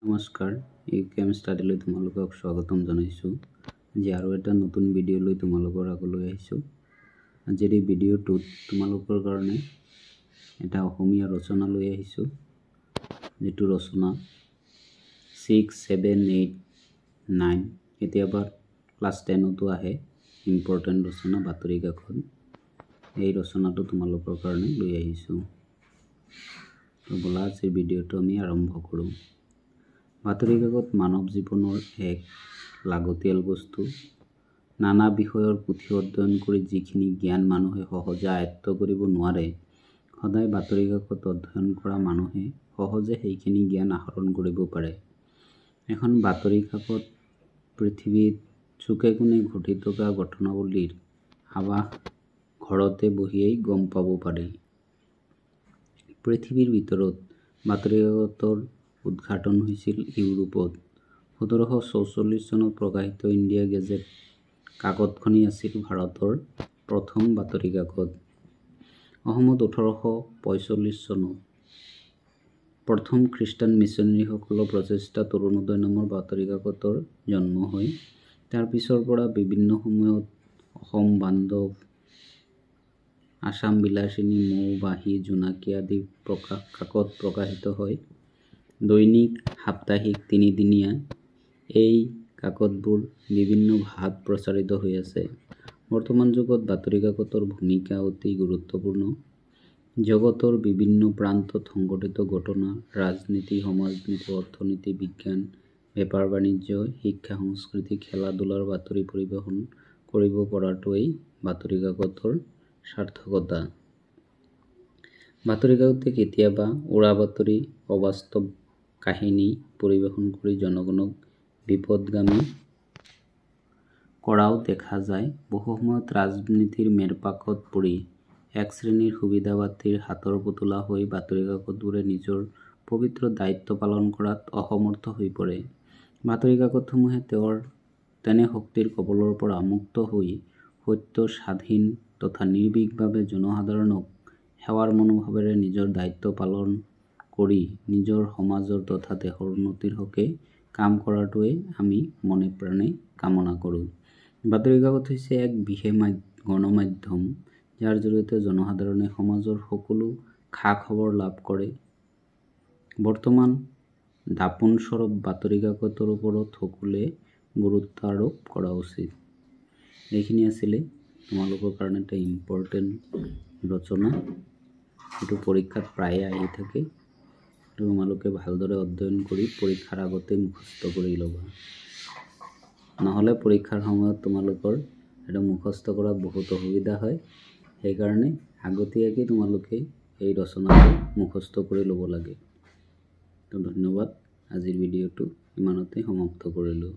নমস্কাৰ, এই কেম ষ্টাডিলৈ তোমালোকক স্বাগতম জনাইছোঁ। আজি আৰু এটা নতুন ভিডিঅ' লৈ তোমালোকৰ আগলৈ আহিছোঁ। আজিৰ এই ভিডিঅ'টোত তোমালোকৰ কাৰণে এটা অসমীয়া ৰচনা লৈ আহিছোঁ, যিটো ৰচনা 6, 7, 8, 9, কেতিয়াবা ক্লাছ 10তো আহে। ইম্পৰ্টেণ্ট ৰচনা বাতৰি কাকত, এই ৰচনাটো তোমালোকৰ কাৰণে লৈ আহিছোঁ। তো ব'লা, আজিৰ ভিডিঅ'টো আমি আৰম্ভ কৰোঁ। বাতৰি কাকত মানৱ জীৱনৰ এক লাগতিয়াল বস্তু। নানা বিষয়ৰ পুথি অধ্যয়ন কৰি যিখিনি জ্ঞান মানুহে সহজে আয়ত্ব কৰিব নোৱাৰে, সদায় বাতৰি কাকত অধ্যয়ন কৰা মানুহে সহজে সেইখিনি জ্ঞান আহৰণ কৰিব পাৰে। এখন বাতৰি কাকত পৃথিৱীত চুকে কোণে ঘটি থকা ঘটনাৱলীৰ আভাস ঘৰতে বহিয়েই গম পাব পাৰি। পৃথিৱীৰ ভিতৰত বাতৰি কাকতৰ উদ্ঘাটন হৈছিল ইউৰোপত। 1744 চনত প্ৰকাশিত ইণ্ডিয়া গেজেট কাকতখনেই আছিল ভাৰতৰ প্ৰথম বাতৰি কাকত। অসমত 1845 চনত প্ৰথম খ্ৰীষ্টান মিছনেৰীসকলৰ প্ৰচেষ্টাত অৰুণোদয় নামৰ বাতৰি কাকতৰ জন্ম হয়। তাৰ পিছৰ পৰা বিভিন্ন সময়ত অসম বান্ধৱ, আসাম বিলাসিনী, মৌ, বাঁহী, জোনাকী আদি কাকত প্ৰকাশিত হয়। দৈনিক, সাপ্তাহিক, তিনিদিনীয়া এই কাকতবোৰ বিভিন্ন ভাষাত প্ৰচাৰিত হৈ আছে। বৰ্তমান যুগত বাতৰি কাকতৰ ভূমিকা অতি গুৰুত্বপূৰ্ণ। জগতৰ বিভিন্ন প্ৰান্তত সংঘটিত ঘটনা, ৰাজনীতি, সমাজনীতি, অৰ্থনীতি, বিজ্ঞান, বেপাৰ বাণিজ্য, শিক্ষা, সংস্কৃতি, খেলা ধূলাৰ বাতৰি পৰিৱেশন কৰিব পৰাটোৱেই বাতৰি কাকতৰ সাৰ্থকতা। বাতৰি কাকতে কেতিয়াবা উৰা বাতৰি, অবাস্তৱ কাহিনী পৰিৱেশন কৰি জনগণক বিপথগামী কৰাও দেখা যায়। বহু সময়ত ৰাজনীতিৰ মেৰপাকত পৰি এক শ্ৰেণীৰ সুবিধাবাদীৰ হাতৰ পুতলা হৈ বাতৰি কাকতবোৰে নিজৰ পবিত্ৰ দায়িত্ব পালন কৰাত অসমৰ্থ হৈ পৰে। বাতৰি কাকতসমূহে তেওঁৰ তেনে শক্তিৰ কবলৰ পৰা মুক্ত হৈ সত্য, স্বাধীন তথা নিৰ্ভীকভাৱে জনসাধাৰণক সেৱাৰ মনোভাৱেৰে নিজৰ দায়িত্ব পালন কৰি নিজৰ সমাজৰ তথা দেশৰ উন্নতিৰ হকে কাম কৰাটোৱেই আমি মনে প্ৰাণে কামনা কৰোঁ। বাতৰি কাকত হৈছে এক বিশেষ গণমাধ্যম, যাৰ জৰিয়তে জনসাধাৰণে সমাজৰ সকলো খা খবৰ লাভ কৰে। বৰ্তমান দাপোণস্বৰূপ বাতৰি কাকতৰ ওপৰত সকলোৱে গুৰুত্ব আৰোপ কৰা উচিত। এইখিনি আছিলে তোমালোকৰ কাৰণে এটা ইম্পৰ্টেণ্ট ৰচনা। এইটো পৰীক্ষাত প্ৰায়ে আহি থাকে। তোমালোকে ভালদৰে অধ্যয়ন কৰি পৰীক্ষাৰ আগতে মুখস্থ কৰি ল'বা, নহ'লে পৰীক্ষাৰ সময়ত তোমালোকৰ এইটো মুখস্থ কৰাত বহুত অসুবিধা হয়। সেইকাৰণে আগতীয়াকৈ তোমালোকে এই ৰচনাটো মুখস্থ কৰি ল'ব লাগে। তো ধন্যবাদ, আজিৰ ভিডিঅ'টো ইমানতে সমাপ্ত কৰিলোঁ।